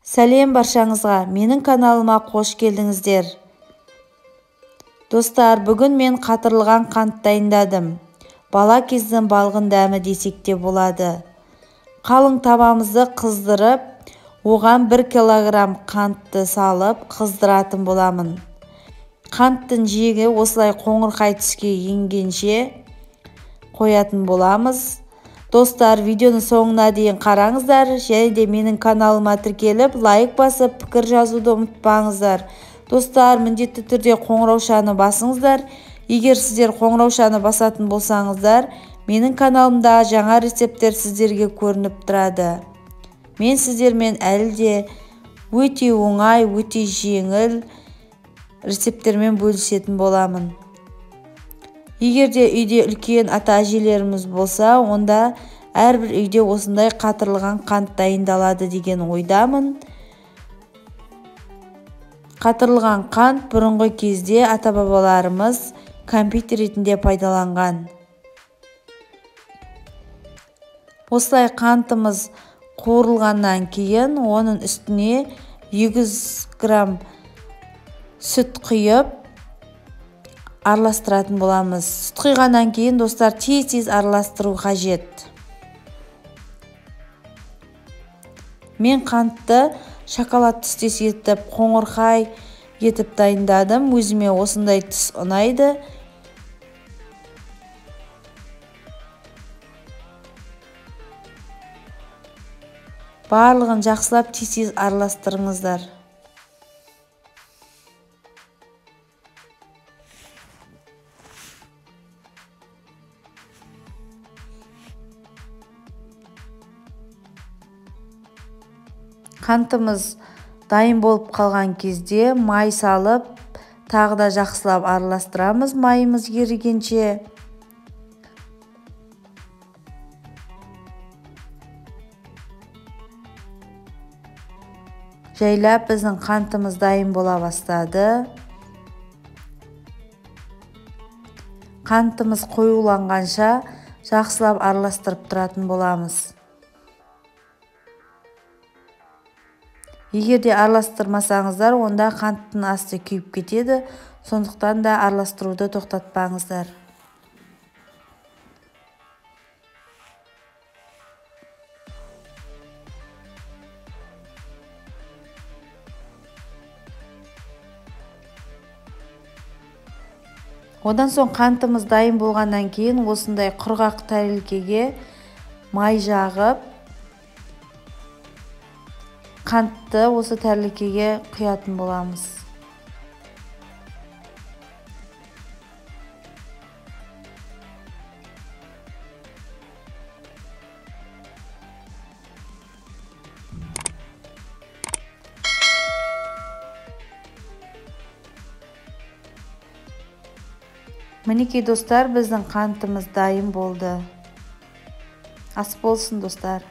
Сәлем баршаңызға, менің каналыма қош келдіңіздер. Достар, бүгін мен қатырылған қант дайындадым. Бала кездің балғын дәмі десек те болады. Қалың табамызды қыздырып, оған 1 килограмм қантты салып қыздыратын боламын. Қанттың жиегі осылай қоңырқай түске енгенше қоятын боламыз. Достар, видеоның соңына дейін қараңыздар, және де менің каналыма тіркеліп, лайк басып, пікір жазуды ұмытпаңыздар. Достар, міндетті түрде қоңыраушаны басыңыздар. Егер сіздер қоңыраушаны басатын болсаңыздар, менің каналымда жаңа рецепттер сіздерге көрініп тұрады. Мен сіздермен әлі де өте оңай, өте жеңіл рецепттермен бөлісетін боламын. Егер де үйде үлкен ата-әжелеріміз болса, онда әрбір үйде осындай қатырылған қант дайындалады деген ойдамын. Қатырылған қант бұрынғы кезде ата-бабаларымыз кәмпит ретінде пайдаланған. Осылай қантымыз қуырылғаннан кейін оның үстіне 200 грамм сүт құйып араластыратын боламыз. Сүт құйғаннан кейін, достар, тез-тез араластыру қажет. Мен қантты шоколад түстес етіп, қоңырқай етіп дайындадым. Өзіме осындай түс ұнайды. Барлығын жақсылап тез-тез араластырыңыздар. Қантымыз дайын болып қалған кезде май салып, тағы да жақсылап араластырамыз майымыз ерігенше. Жайлап біздің қантымыз дайын бола бастады. Қантымыз қоюланғанша жақсылап араластырып тұратын боламыз. Егер де араластырмасаңыздар, онда қанттың асты күйіп кетеді, сондықтан да араластыруды тоқтатпаңыздар. Одан соң қантымыз дайын болғаннан кейін осындай құрғақ тәрелкеге май жағып, қантты осы тәрелкеге құятын боламыз. Мінекей, достар, біздің қантымыз дайын болды. Ас болсын, достар.